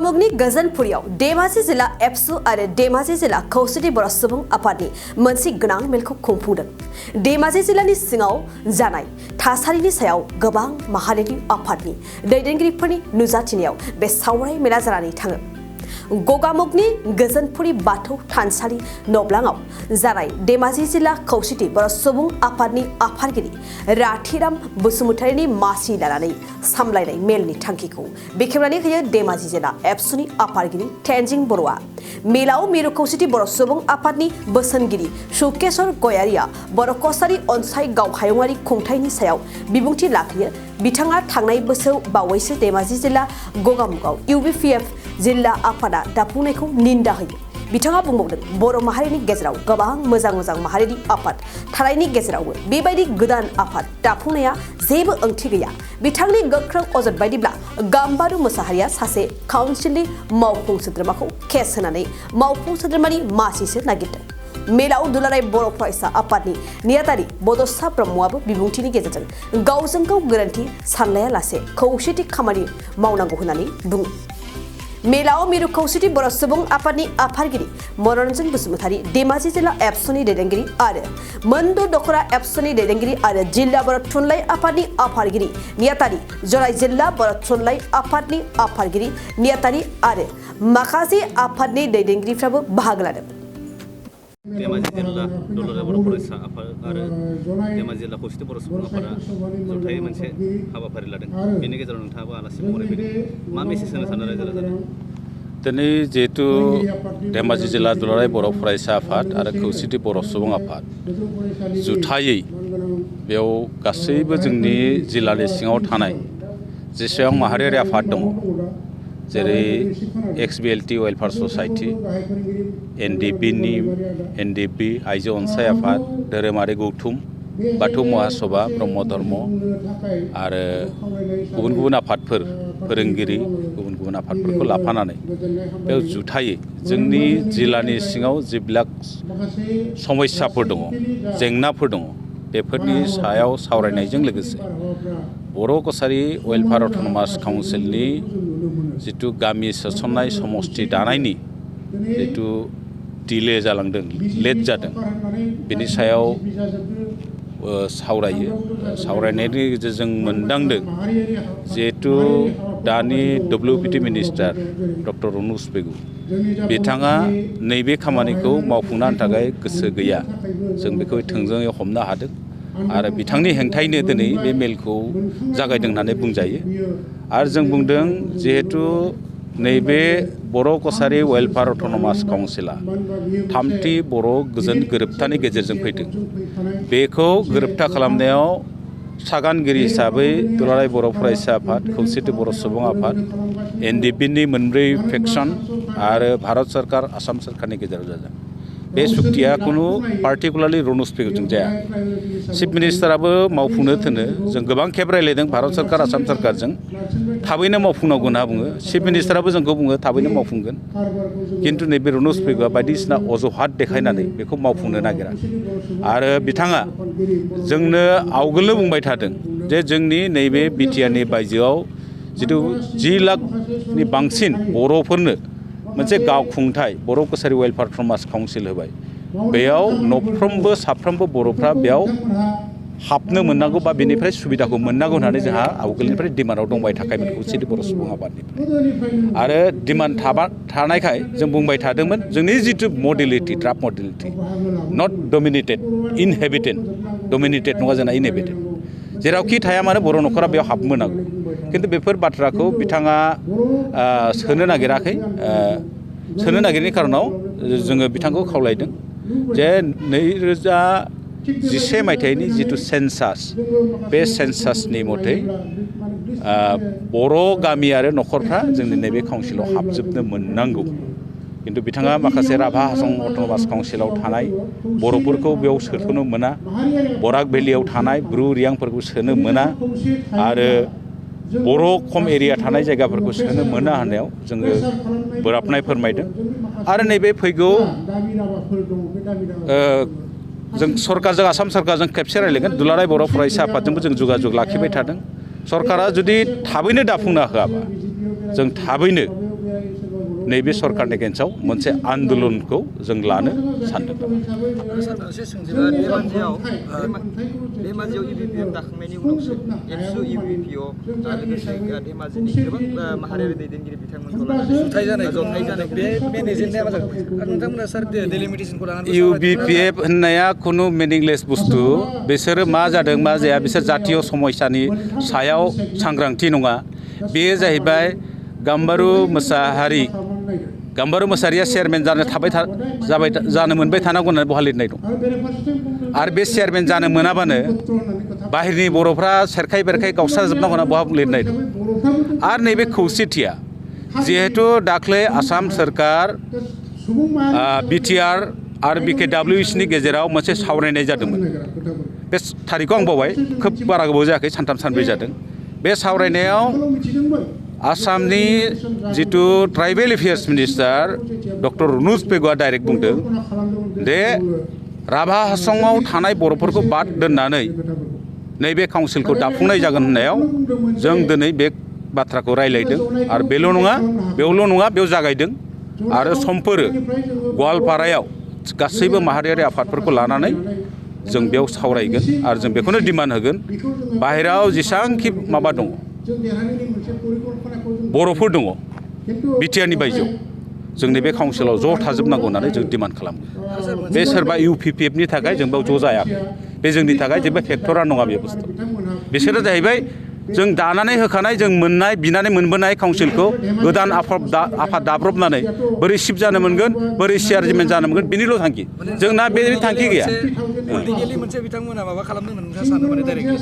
गगामुगनि गजनपुरियाव धेमाजि जिल्ला एबसु आरो धेमाजि जिल्ला खौसेथि बर' सुबुं आफादनि मोनसे गोनां मेलखौ खुंफुंदों। धेमाजि जिल्लानि सिङाव जानाय थासारिनि सायाव गोबां माहारियारि आफादनि दैदेनगिरिफोरनि नुजाथिनायाव बे सावराय मेला जानानै थाङो। गगामुगनि गजनपुरि बाथौ थानसालि नब्लाङाव जानाय धेमाजि जिल्ला खौसेथि बर' सुबुं आफादनि आफादगिरि राथिराम बसुमतारिनि मासि लानानै सामलायनाय मेलनि थांखिखौ बेखेवनानै होयो धेमाजि जिल्ला एबसुनि आफादगिरि तेनजिं बर'आ। मेलाव मिरु खौसेथि बर' सुबुं आफादनि बोसोनगिरि सुकेशर गयारिया बर' कसारि अनसाय गावहायुङारि खुंथायनि सायाव बिबुंथि लाखियो। बिथाङा थांनाय बोसोर बावैसो धेमाजि जिल्ला गगामुगआव UBPF जिल्ला आफादा दाफुंनायखौ निन्दा होयो। बिथाङा बुंबावदों बर' माहारिनि गेजेराव गोबां मोजां आफाद थानायनि गेजेरावबो बेबायदि गोदान आफाद दाफुंनाया जेबो ओंथि गैया। बिथांनि गोख्रों अजद बायदिब्ला गाम्बारु मोसाहारिया सासे काउन्सिलनि मावफुं सोद्रोमाखौ केस होनानै मावफुं सोद्रोमानि मासिसो नागिरदों। मेलाव दुलाराय बर' फरायसा आफादनि नेहाथारि बड'सा ब्रह्मआबो बिबुंथिनि गेजेरजों गावजों गाव गोरोन्थि सानलायालासे खौसेथि खामानि मावनांगौ होननानै बुङो। मेलाव मिरु खौसेथि बर' सुबुं आफादनि आफादगिरि मनरन्जन बसुमतारी, धेमाजि जिल्ला एबसुनि दैदेनगिरि आरो मोनद' दखरा एबसुनि दैदेनगिरि आरो जिल्ला बर' थुनलाइ आफादनि आफादगिरि नेहाथारि जराय जिल्ला बर' थुनलाइ आफादनि आफादगिरि नेहाथारि आरो माखासे आफादनि दैदेनगिरिफ्राबो बाहागो लादों। धेमाजि जिल्ला दुलाराय बर' फरायसा आफाद आरो धेमाजि जिल्ला खौसेथि बर' सुबुं आफादा जथायै मोनसे हाबाफारि लादों। बेनि गेजेराव नोंथाङाबो आलासि महरै फैदों। मा मेसेज होनो सानो रायजो राजानो? दिनै जिहेतु धेमाजि जिल्ला दुलाराय बर' फरायसा आफाद आरो खौसेथि बर' सुबुं आफाद जुथायै बेयाव गासैबो जोंनि जिल्लानि सिङाव थानाय जेसेबां माहारियारि आफाद दङ, जेरै XBLT वेलफेयार ससाइटि, NDP आइजो अनसाय आफाद, धोरोमारि गौथुम, बाथौ महासभा, ब्रह्म धर्म आरो गुबुन आफादफोर, फोरोंगिरि गुबुन आफादफोरखौ लाफानानै बेयाव जुथायै जोंनि जिल्लानि सिङाव जेब्ला समस्याफोर दङ, जेंनाफोर दङ, बेफोरनि सायाव सावरायनायजों लोगोसे बर' कसारि वेलफेयार अट'नमास काउन्सिलनि जिथु गामि सोसननाय समष्टि दानायनि जिथु डिले जालांदों, लेट जादों, बेनि सायाव सावरायो। सावरायनायनि गेजेरजों मोनदांदों जिहेतु दानि WPT मिनिस्टार डक्टर रनौज पेगु बिथाङा नैबे खामानिखौ मावफुंनो थाखाय गोसो गैया। जों बेखौ थोंजोङै हमनो हादों आरो बिथांनि हेंथायैनो दिनै बे मेलखौ जागायदों होननानै बुंजायो। आरो जों बुंदों जिहेतु नैबे बर' कसारि वेलफेयार अट'नमास काउन्सिला थामथि बर' गोजोन गोरोबथानि गेजेरजों फैदों। बेखौ गोरोबथा खालामनायाव सागानगिरि हिसाबै दुलाराय बर' फरायसा आफाद, खौसेथि बर' सुबुं आफाद, NDPनि मोनब्रै फेक्सन आरो भारत सरकार, आसाम सरकारनि गेजेराव जादों। बे सुक्तिया कुनु पार्टिकुलारलि रनौज पेगुजों जाया। चिफ मिनिस्टाराबो मावफुंनो थिनो। जों गोबां खेब रायलायदों भारत सरकार, आसाम सरकारजों थाबैनो मावफुंनांगौ होनना बुङो। चिफ मिनिस्टाराबो जोंखौ बुङो थाबैनो मावफुंगोन। खिन्थु नैबे रनौज पेगुआ बायदिसिना अजहात देखायनानै बेखौ मावफुंनो नागिरा। आरो बिथाङा जोंनो आवगोलनो बुंबाय थादों जे जोंनि नैबे बिटिआरनि बायजोआव जिथु 10 लाखनि बांसिन बर'फोरनो मोनसे गावखुंथाय बर' कसारि वेलफेयार अट'नमास काउन्सिल होबाय। बेयाव साफ्रोमबो बर'फ्रा बेयाव हाबनो मोननांगौ बा बेनिफ्राय सुबिदाखौ मोननांगौ होननानै जोंहा आवगोलनिफ्राय डिमान्डआव दंबाय थाखायमोन खौसेथि बर' सुबुं आफादनिफ्राय। आरो डिमान्ड थानायखाय जों बुंबाय थादोंमोन जोंनि जिथु मडेलिटि, ड्राफ्ट मडेलिटि, नट डमिनेटेड, इनहेबिटेड, डमिनेटेड नङा जोंना इनहेबिटेड, जेरावखि थाया मानो बर' न'खरा बेयाव हाबनो नांगौ। खिन्थु बेफोर बाथ्राखौ बिथाङा सोनो नागिराखै। सोनो नागिरनायनि खारनाव जोङो बिथांखौ खावलायदों जे 2011 मायथाइनि जिथु सेन्सास, बे सेन्सासनि मथै बर' गामि आरो न'खरफ्रा जोंनि नैबे काउन्सिलाव हाबजोबनो मोननांगौ। खिन्थु बिथाङा माखासे राभा हासं अट'नमास काउन्सिलाव थानाय बर'फोरखौ बेयाव सोस'नो मोना, बराक भेलियाव थानाय ब्रु रियांफोरखौ सोनो मोना आरो बर' खम एरिया थानाय जायगाफोरखौ सोनो मोना होननायाव जोङो बोराबनाय फोरमायदों। आरो नैबे फैगौ जों सरकारजों, आसाम सरकारजों खेबसे रायलायगोन। दुलाराय बर' फरायसा आफादजोंबो जों जगाजग लाखिबाय थादों। सरकारा जुदि थाबैनो दाफुंना होआबा जों थाबैनो नैबे सरकारनि एगेन्स्टआव मोनसे आन्दोलनखौ जों लानो सानदों। धेमाजियाव EBPF दाखांनायनि उनावसो एबसु EBPO आरो लोगोसे धेमाजिनि गोबां माहारियारि दैदेनगिरि बिथांमोनखौ लानानै जथाय जानाय बे एजेन्डाया मा जागोन नोंथांमोना सार डेलिमिटेसनखौ लानानै UBPF होननाया खुनु मिनिंलेस बुस्थु बिसोरो मा जादों मा जाया बिसोर जातीय समस्यानि सायाव सांग्रांथि नङा। बेयो जाहैबाय गाम्बारु मोसाहारिया चेयारमेन जानो मोनबाय थानांगौ होननानै बहा लिरनाय दं आरो बे चेयारमेन जानो मोनाबानो बाहेरनि बर'फ्रा सेरखाय बेरखाय गावस्राजोबनांगौ होनना बहा लिरनाय दं आरो नैबे खौसेथिया जिहेतु दाख्लै आसाम सोरखार BTR आरो BKWSनि गेजेराव मोनसे सावरायनाय जादोंमोन। बे थारिखखौ आं बावबाय, खोब बारा गोबाव जायाखै, सानथाम सानब्रै जादों। बे सावरायनायाव आसामनि जिथु tribal affairs minister doctor Ranoj पेगुआ डाइरेक्ट बुंदों दे राभा हासंआव थानाय बर'फोरखौ बाद दोननानै नैबे काउन्सिलखौ दाफुंनाय जागोन होननायाव जों दिनै बे बाथ्राखौ रायलायदों आरो बेयावल' नङा बेयाव जागायदों आरो समफोर गवालपारायाव गासैबो माहारियारि आफादफोरखौ लानानै जों बेयाव सावरायगोन आरो जों बेखौनो डिमान्ड होगोन बाहेरायाव जेसांखि माबा दङ बर'फोर दङ बिटिआरनि बायजोआव जोंनि बे काउन्सिलाव ज' थाजोबनांगौ होननानै जों डिमान्ड खालामो। बे सोरबा UPPFनि थाखाय जों बेयाव ज' जायाखै, बे जोंनि थाखाय जेबो फेक्टरा नङा बे बुस्थु। बिसोरो जाहैबाय जों दानानै होखानाय जों बिनानै मोनबोनाय काउन्सिलखौ गोदान आफाद दाब्रबनानै बोरै सिफ जानो मोनगोन बोरै चेयारमेन जानो मोनगोन बेनिल' थांखि, जोंना बे थांखि गैया। पलिटिकेलि मोनसे बिथांमोना माबा खालामदों नोंथाङा सानो माने डाइरेक्टलि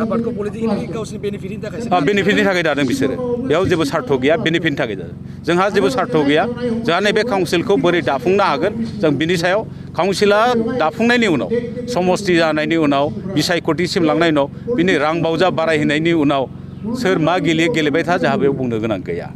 आबादखौ पलिटिकेलि गावसोरनि बेनिफिटनि थाखाय बेनिफिटनि थाखाय दादों बिसोरो, बेयाव जेबो सार्थ गैया, बेनिफिटनि थाखाय जादों। जोंहा जेबो सार्थ गैया, जोंहा नैबे काउन्सिलखौ बोरै दाफुंनो हागोन जों बिनि सायाव काउन्सिला दाफुंनायनि उनाव समष्टि जानायनि उनाव बिसायख'थिसिम लांनायनि उनाव बिनि रां बावजा बारायहोनायनि उनाव सोर मा गेलेबाय था जोंहा बेयाव बुंनो गोनां गैया।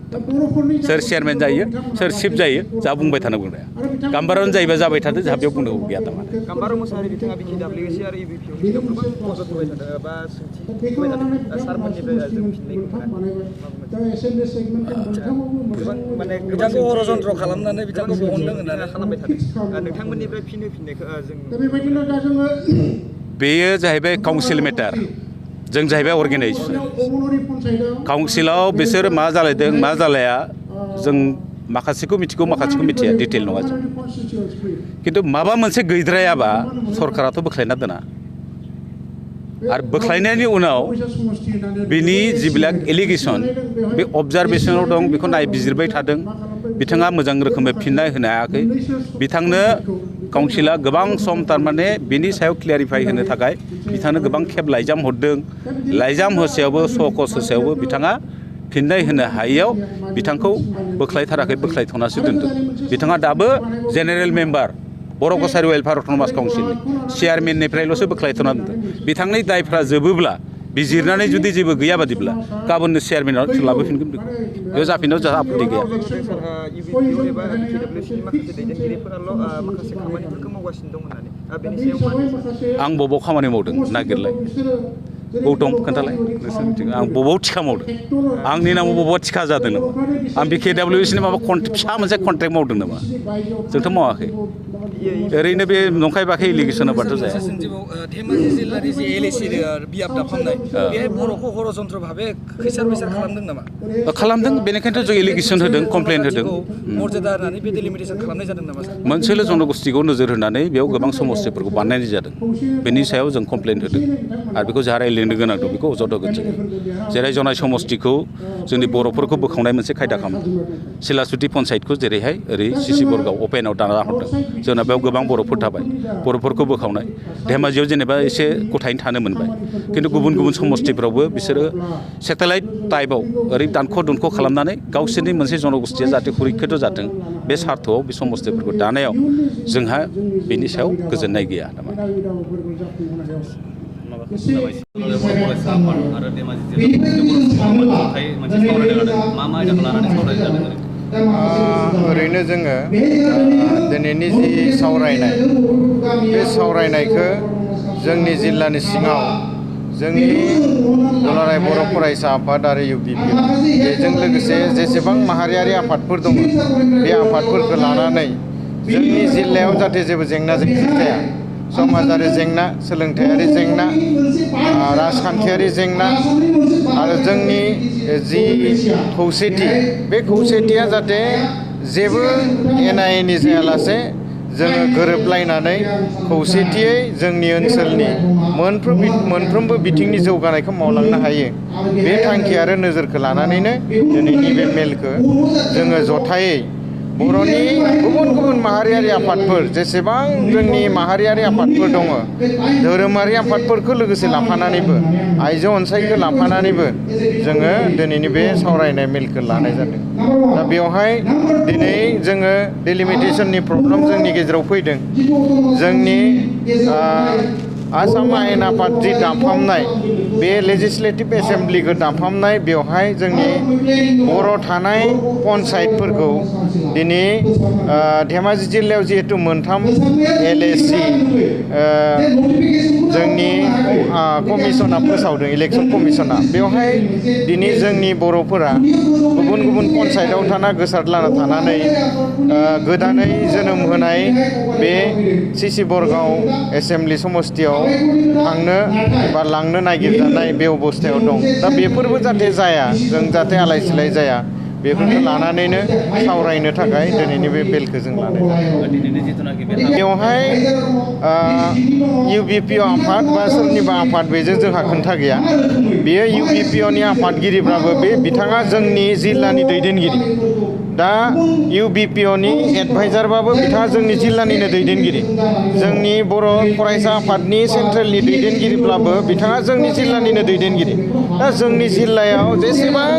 सोर चेयारमेन जायो सोर चिफ जायो जोंहा बुंबाय थानांगौ गैया। गाम्बारानो जायोबा जाबाय थादों, जोंहा बेयाव बुंनो गैया। थारमाने गाम्बारु मोसाहारि बिथाङा BKWS आरो EBPF नि गोबां मदद होबाय थादों बा सोंथि होबाय थादों सारमोननिफ्राय जों फिननायखौ माने बिथांखौ हरजन्त्र खालामनानै बिथांखौ बहनदों होननानै खालामबाय थादों। नोंथांमोननिफ्राय फिननायखौ जों बेयो जाहैबाय काउन्सिल मेटार, जों जाहैबाय अर्गेनाइजेसन। काउन्सिलाव बिसोर मा जालायदों मा जालाया जों माखासेखौ मिथिगौ माखासेखौ मिथिया, डिटेल नङा जों। खिन्थु माबा मोनसे गैद्रायाबा सरकाराथ' बोख्लायना दोना आरो बोख्लायनायनि उनाव बिनि जिबिलाक एलिगेसन बे अबजारभेसनाव दं बेखौ नायबिजिरबाय थादों। बिथाङा मोजां रोखोमै फिननाय होनो हायाखै। बिथांनो काउन्सिला गोबां सम थारमाने बिनि सायाव क्लियारिफाइ होनो थाखाय बिथांनो गोबां खेब लाइजाम हरदों। लाइजाम होसेयावबो सकस होसेयावबो बिथाङा फिननाय होनो हायैयाव बिथांखौ बोख्लायथाराखै, बोख्लायथ'नासो दोनदों। बिथाङा दाबो जेनेरेल मेम्बार बर' कसारि वेलफेयार अट'नमास काउन्सिलनि चेयारमेननिफ्रायल'सो बोख्लायथ'ना दोनदों। बिथांनि दायफ्रा जोबोब्ला बिजिरनानै जुदि जेबो गैया बादिब्ला गाबोननो चेयारमेनाव लाबोफिनगोन, बेयाव जाफिननायाव जोंहा आपत्ति गैया। आं बबाव खामानि मावदों नागिरलाय, बबाव दं खोन्थालाय नोंसोर, आं बबाव थिखा मावदों, आंनि नामाव बबाव थिखा जादों नामा, आं BKWSनि माबा फिसा मोनसे कन्ट्रेक्ट मावदों नामा, जोंथ' मावाखै। ओरैनो बे नंखाय बाखाय इलिगेसन होबाथ' जाया। धेमाजि जिल्लानि जे LAC बियाब दाफामनाय बेहाय बर'खौ हरजन्त्र भाबे खैसार बैसार खालामदों नामा? खालामदों, बेनिखायनोथ' जों इलिगेसन होदों, कमप्लेन होदों। मर्यादा होनानै बे डेलिमिटेसन खालामनाय जादों नामा? मोनसेल' जनगोष्ठीखौ नोजोर होनानै बेयाव गोबां समस्याफोरखौ बानायनाय जादों। बेनि सायाव जों कमप्लेन होदों आरो बेखौ जाहा रायलायनो गोनां दं, बेखौ अजद होगोन जों। जेरै जनाय समष्टिखौ जोंनि बर'फोरखौ बोखावनाय मोनसे खायदा खालामदों। सिलासुथि पन्सायतखौ जेरैहाय ओरै CC बरगाव अपेनाव दाना हरदों, जोंना बेयाव गोबां बर'फोर थाबाय, बर'फोरखौ बोखावनाय। धेमाजियाव जेनेबा एसे गथायैनो थानो मोनबाय, खिन्थु गुबुन गुबुन समष्टिफ्रावबो बिसोरो सेटेलाइट टाइपआव ओरै दानख' दुनख' खालामनानै गावसोरनि मोनसे जनगोष्ठीया जाहाथे सुरक्षित जाथों बे सार्थआव बे समष्टिफोरखौ दानायाव जोंहा बेनि सायाव गोजोननाय गैया। ओरैनो जोङो दिनैनि जि सावरायनाय बे सावरायनायखौ जोंनि जिल्लानि सिङाव जोंनि दुलाराय बर' फरायसा आफाद आरो UBP बेजों लोगोसे जेसेबां माहारियारि आफादफोर दङ बे आफादफोरखौ लानानै जोंनि जिल्लायाव जाहाथे जेबो जेंना जेंसि जाया समाजारि जेंना सोलोंथायारि जेंना राजखान्थियारि जेंना आरो जोंनि जि खौसेथि बे खौसेथिया जाहाथे जेबो एना एनि जायालासे जोङो गोरोबलायनानै खौसेथियै जोंनि ओनसोलनि मोनफ्रोमबो बिथिंनि जौगानायखौ मावलांनो हायो बे थांखि आरो नोजोरखौ लानानैनो दिनैनि बे मेलखौ जोङो जथायै बर'नि गुबुन गुबुन माहारियारि आफादफोर जेसेबां जोंनि माहारियारि आफादफोर दङ धोरोमारि आफादफोरखौ लोगोसे लाफानानैबो आइजो अनसायखौ लाफानानैबो जोङो दिनैनि बे सावरायनाय मेलखौ लानाय जादों दा बेवहाय दिनै जोङो डिलिमिटेसननि प्रब्लेम जोंनि गेजेराव फैदों जोंनि आसाम आयेन आफाद जि दाफामनाय बे लेजिस्लेटिभ एसेम्ब्लिखौ दाफामनाय बेवहाय जोंनि बर' थानाय पन्सायतफोरखौ दिनै धेमाजि जिल्लायाव जिहेतु मोनथाम LAC जोंनि कमिसना फोसावदों इलेक्सन कमिसना बेवहाय दिनै जोंनि बर'फोरा गुबुन गुबुन पन्सायतआव थाना गोसारलाना थानानै गोदानै जोनोम होनाय बे सिसि बरगाव एसेम्ब्लि समस्तियाव थांनो बा लांनो नागिरजानाय बे अबस्थायाव दं दा बेफोरबो जाहाथे जाया जों जाहाथे आलाय सिलाय जाया बेफोरखौ लानानैनो सावरायनो थाखाय दिनैनि बे बेलखौ जों लानाय जादों बेवहाय UBP आफाद बा सोरनिबा आफाद बेजों जोंहा खोथा गैया बेयो UBPनि आफादगिरिब्लाबो बे बिथाङा जोंनि जिल्लानि दैदेनगिरि दा UBPनि एडभाइजारबाबो बिथाङा जोंनि जिल्लानिनो दैदेनगिरि जोंनि बर' फरायसा आफादनि सेन्ट्रेलनि दैदेनगिरिब्लाबो बिथाङा जोंनि जिल्लानिनो दैदेनगिरि दा जोंनि जिल्लायाव जेसेबां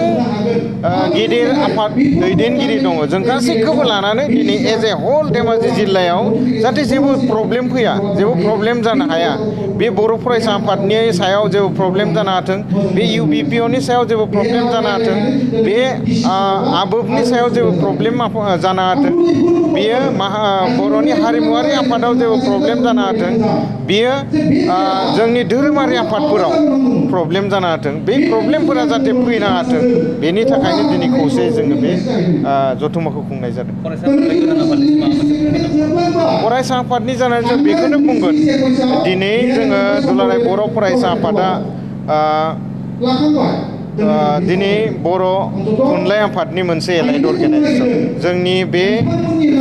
गिदिर आफाद दैदेनगिरि दङ जों गासैखौबो लानानै दिनै एज ए हल धेमाजि जिल्लायाव जाहाथे जेबो प्रब्लेम फैया जेबो प्रब्लेम जानो हाया बे बर' फरायसा आफादनि सायाव जेबो प्रब्लेम जानो हाथों बे UBPनि सायाव जेबो प्रब्लेम जानो हाथों बे आबोबनि सायाव जेबो प्रब्लेम जानो हाथों बेयो बर'नि हारिमुवारि आफादाव जेबो प्रब्लेम जानो हाथों बेयो जोंनि धोरोमारि आफादफोराव प्रब्लेम जानो हाथों बे प्रब्लेमफोरा जाहाथे फैनो हाथों बेनि थाखायनो दिनै खौसे जोङो बे जथुम्माखौ खुंनाय जादों फरायसा आफादनि जानानै जों बेखौनो बुंगोन दिनै जोङो दुलाराय बर' फरायसा आफादा दिनै बर' थुनलाइ आफादनि मोनसे एलाइड अर्गेनाइजेसन जोंनि बे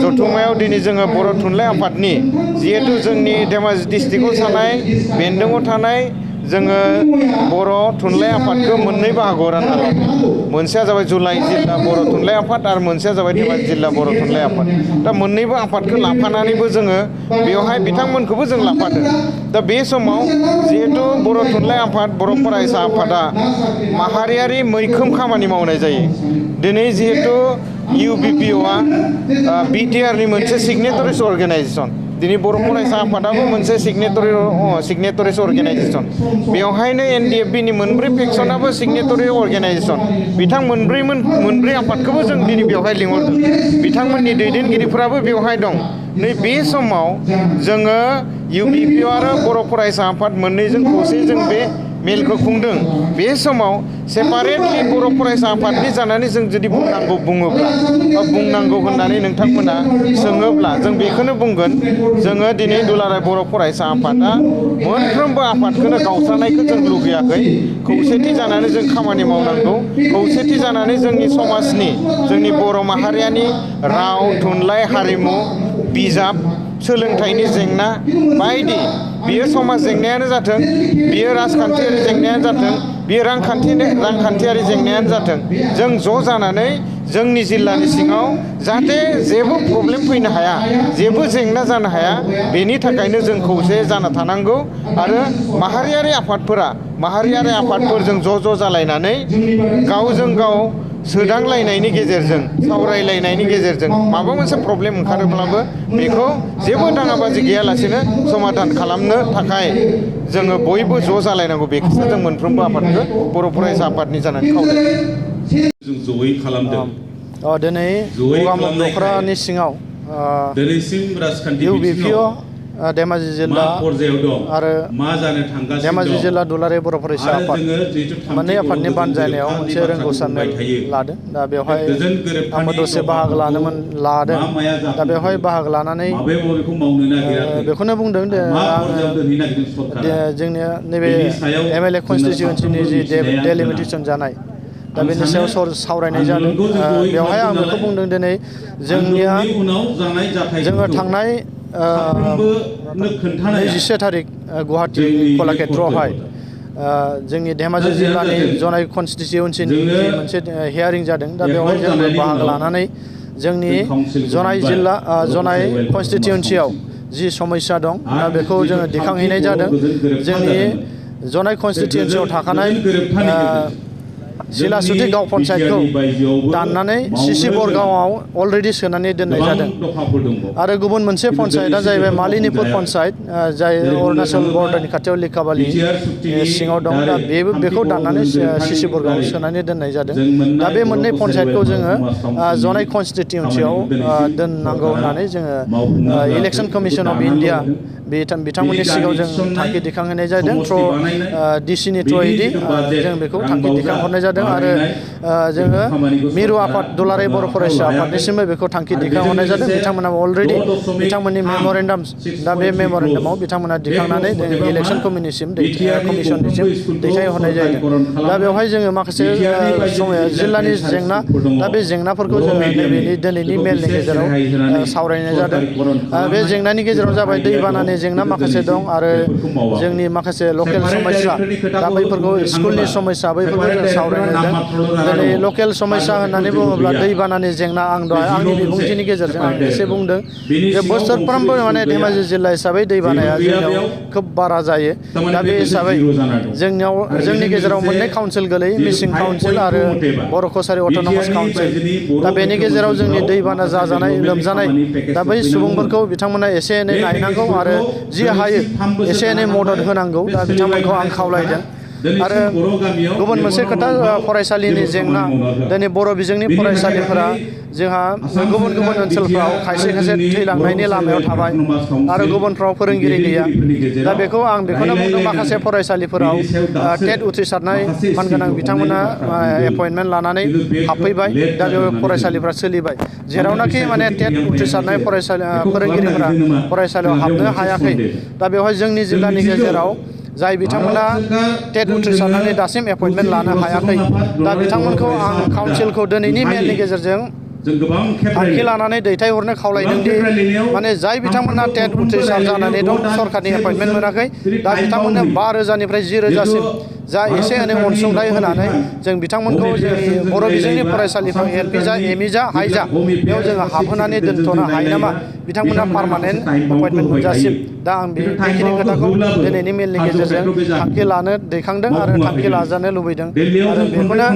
जथुम्मायाव दिनै जोङो बर' थुनलाइ आफादनि जिहेथु जोंनि धेमाजि डिस्ट्रिक्टआव थानाय बेन्दोंआव थानाय जोङो बर' थुनलाइ आफादखौ मोननै बाहागोआव रानना लादों मोनसेया जाबाय जुलाइ जिल्ला बर' थुनलाइ आफाद आरो मोनसेया जाबाय धेमाजि जिल्ला बर' थुनलाइ आफाद दा मोननैबो आफादखौ लाफानानैबो जोङो बेवहाय बिथांमोनखौबो जों लाफादों दा बे समाव जिहेथु बर' थुनलाइ आफाद बर' फरायसा आफादा माहारियारि मैखोम खामानि मावनाय जायो दिनै जिहेतु UBPआ BTRनि मोनसे सिगनेटारिस अर्गेनाइजेसन दिनै बर' फरायसा आफादाबो मोनसे सिगनेटारिस अर्गेनाइजेसन बेवहायनो NDFBनि मोनब्रै फेक्सनाबो सिगनेटारि अर्गेनाइजेसन बिथां मोनब्रै आफादखौबो जों दिनै बेवहाय लिंहरदों बिथांमोननि दैदेनगिरिफोराबो बेवहाय दं नै बे समाव जोङो UBP आरो बर' फरायसा आफाद मोननैजों खौसे जों बे मेलखौ खुंदों बे समाव सेपारेटलि बर' फरायसा आफादनि जानानै जों जुदि बुङोब्ला बा बुंनांगौ होननानै नोंथांमोना सोङोब्ला जों बेखौनो बुंगोन जोङो दिनै दुलाराय बर' फरायसा आफादा मोनफ्रोमबो आफादखौनो गावस्रानायखौ जों लुगैयाखै खौसेथि जानानै जों खामानि मावनांगौ खौसेथि जानानै जोंनि समाजनि जोंनि बर' माहारियानि राव थुनलाइ हारिमु बिजाब सोलोंथाइनि जेंना बायदि बियो समाज जेंनायानो जाथों बियो राजखान्थियारि जेंनायानो जाथों बियो रांखान्थियारि जेंनायानो जाथों जों ज' जानानै जोंनि जिल्लानि सिङाव जाहाथे जेबो प्रब्लेम फैनो हाया जेबो जेंना जानो हाया बेनि थाखायनो जों खौसे जाना थानांगौ आरो माहारियारि आफादफोरजों ज' जालायनानै गावजों गाव सोदांलायनायनि गेजेरजों सावरायलायनायनि गेजेरजों माबा मोनसे प्रब्लेम ओंखारोब्लाबो बेखौ जेबो दाङाबाजि गैयालासेनो समाधान खालामनो थाखाय जोङो बयबो ज' जालायनांगौ बेखौसो जों मोनफ्रोमबो आफादखौ बर' फरायसा आफादनि जानानै खावलायदों जों जयै खालामदों दिनै गगामुग दख'रानि सिङाव दिनैसिम राजखान्थि UBP धेमाजि मा जिल्ला पर्जायाव दं आरो मा जानो थांगासिनो धेमाजि दं जिल्ला दुलाराय बर' फरायसा आरो आफाद जोङो जिहेथु मोननै आफादनि बानजायनायाव मोनसे रोंगौसा मेल लादों दा बेवहाय आंबो दसे बाहागो लादों दा बेवहाय बाहागो लानानै माबे बबेखौ मावनो नागिराखै बेखौनो बुंदों मा पर्जायाव दोनहैनो नागिरदों सरकारा जोंनि नैबे बेनि सायाव MLA कनस्टिटिउन्सिनि जि डेलिमिटेसन जानाय दा बेनि सायाव सावरायनाय जादों बेवहाय आं बेखौ बुंदों दिनै जोंनिया जोङो थांनाय 27 थारिख गुवाहाटि कलाक्षेत्रआवहाय जोंनि धेमाजि जिल्लानि जनाय कनस्टिटिउन्सिनि मोनसे हियारिं जादों दा बेवहाय जोंबो बाहागो लानानै जोंनि जनाय जिल्ला जनाय कनस्टिटिउन्सियाव जि समस्या दं दा बेखौ जोङो दिखांहैनाय जादों जोंनि जनाय कनस्टिटिउन्सियाव थाखानाय सिलासुथि गाव पन्सायतखौ दाननानै सिसि बरगावआव अलरेडि सोनानै दोननाय जादों आरो गुबुन मोनसे पन्सायतआ जाहैबाय मालिनिपुर पन्सायत जाय अरुणाचल बर्डारनि खाथियाव लिकाबालि सिङाव दं दा बेखौ दाननानै सिसि बरगावआव सोनानै दोननाय जादों दा बे मोननै पन्सायतखौ जोङो जनाय कनस्टिटिउन्सियाव दोननांगौ होननानै जोङो इलेक्सन कमिसन अफ इन्डिया बिथांमोननि सिगाङाव जों थांखि दिखांहोनाय जादों डिसिनि थ्रुयैदि जों बेखौ थांखि दिखांहरनाय जादों आरो जोङो मिरु आफाद दुलाराय बर' फरायसा आफादनिसिमबो बेखौ थांखि दिखांहरनाय जादों बिथांमोना अलरेडि बिथांमोननि मेमरेन्डाम दा बे मेमरेन्डामाव बिथांमोना दिखांनानै इलेक्सन कमिसननिसिम दैथायहरनाय जादों दा बेवहाय जोङो माखासे जिल्लानि जेंना दा बे जेंनाफोरखौ जोङो नैबेनि दिनैनि मेलनि गेजेराव सावरायनाय जादों बे जेंनानि गेजेराव जाबाय दैबानानि जेंना माखासे दं आरो जोंनि माखासे लकेल समस्या दा बैफोरखौ स्कुलनि समस्या बैफोरखौ जों सावरायनाय दिनै लकेल समस्या होननानै बुङोब्ला दैबानानि जेंना आं दहाय आंनि बिबुंथिनि गेजेरजों आं एसे बुंदों जे बोसोरफ्रोमबो माने धेमाजि जिल्ला हिसाबै दैबानाया जोंनियाव खोब बारा जायो दा बे हिसाबै जोंनि गेजेराव मोननै काउन्सिल गोलैयो मिसिं काउन्सिल आरो बर' कसारि अट'नमास काउन्सिल दा बेनि गेजेराव जोंनि दैबाना जाजानाय लोमजानाय दा बै सुबुंफोरखौ बिथांमोना एसे एनै नायनांगौ आरो जि हायो एसे एनै मदद होनांगौ दा बिथांमोनखौ आं खावलायदों आरो गुबुन मोनसे खोथा फरायसालिनि जेंना दिनै बर' बिजोंनि फरायसालिफोरा जोंहा गुबुन गुबुन ओनसोलफ्राव खायसे थैलांनायनि लामायाव थाबाय आरो गुबुनफ्राव फोरोंगिरि गैया दा बेखौनो बुंदों माखासे फरायसालिफोराव टेट उथ्रिसारनाय मानगोनां बिथांमोना एपइन्टमेन्ट लानानै हाबफैबाय दा बे फरायसालिफ्रा सोलिबाय जेरावनाखि माने टेट उथ्रिसारनाय फोरोंगिरिफोरा फरायसालियाव हाबनो हायाखै दा बेवहाय जोंनि जिल्लानि गेजेराव जाय बिथांमोना टेट उथ्रिसारनानै दासिम एपइन्टमेन्ट लानो हायाखै दा बिथांमोनखौ आं काउन्सिलखौ दिनैनि मेलनि गेजेरजों थांखि लानानै दैथायहरनो खावलायदों दि माने जाय बिथांमोना टेट उथ्रिसार जानानै दं सरकारनि एपइन्टमेन्ट मोनाखै दा बिथांमोननो 5,000 निफ्राय 10,000सिम जा एसे एनै अनसुंथाइ होनानै जों बिथांमोनखौ जोंनि बर' बिजोंनि फरायसालिफ्राव एलपि जा एमइ जा हाइ जा बेयाव जोङो हाबहोनानै दोनथ'नो हायो नामा बिथांमोना पार्मानेन्ट एपइन्टमेन्ट मोनजासिम दा आं बेखिनि खोथाखौ दिनैनि मेलनि गेजेरजों थांखि लानो दैखांदों आरो थांखि लाजानो लुबैदों आरो बेखौनो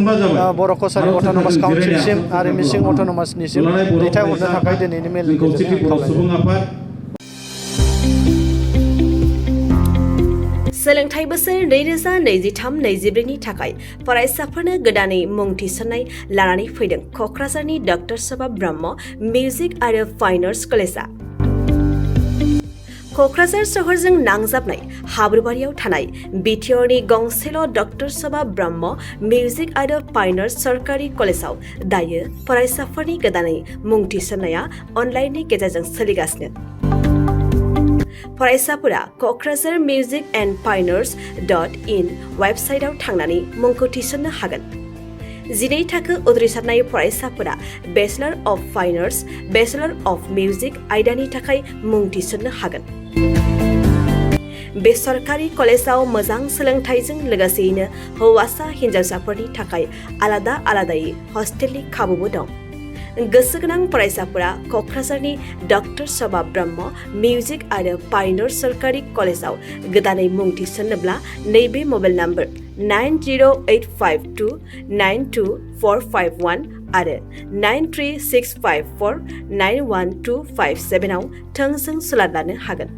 बर' कसारि अट'नमास काउन्सिलसिम आरो मिसिं अट'नमासनिसिम दैथायहरनो थाखाय दिनैनि मेलनि गेजेरजों खावलायदों सोलोंथाइ बोसोर 2023-24 नि थाखाय फरायसाफोरनो गोदानै मुं थिसननाय लानानै फैदों क'क्राझारनि डक्टर सभा ब्रह्म मिउजिक आरो फाइन आर्ट्स कलेजआ क'क्राझार सहरजों नांजाबनाय हाब्रुबारियाव थानाय बिटिआरनि गंसेल' डक्टर सभा ब्रह्म मिउजिक आरो फाइन आर्ट्स सरकारि कलेजाव दायो फरायसाफोरनि गोदानै मुं थिसननाया अनलाइननि गेजेरजों सोलिगासिनो फरायसाफोरा क'क्राझार मिउजिक एन्ड फाइन आर्ट्स.in वेबसाइटआव थांनानै मुंखौ थिसननो हागोन 12 थाखो उथ्रिसारनाय फरायसाफोरा bachelor of fine arts bachelor of music आयदानि थाखाय मुं थिसननो हागोन बे सरकारि कलेजाव मोजां सोलोंथाइजों लोगोसेयैनो हौवासा हिन्जावसाफोरनि थाखाय आलादा आलादायै हस्टेलनि खाबुबो दं गोसो गोनां फरायसाफोरा क'क्राझारनि डक्टर सभा ब्रह्म मिउजिक आरो फाइन आर्ट्स सरकारि कलेजाव गोदानै मुं थिसन्नोब्ला नैबे मबाइल नम्बर 9085292451 आरो 93654912557 आव थोंजों सुलाद लानो हागोन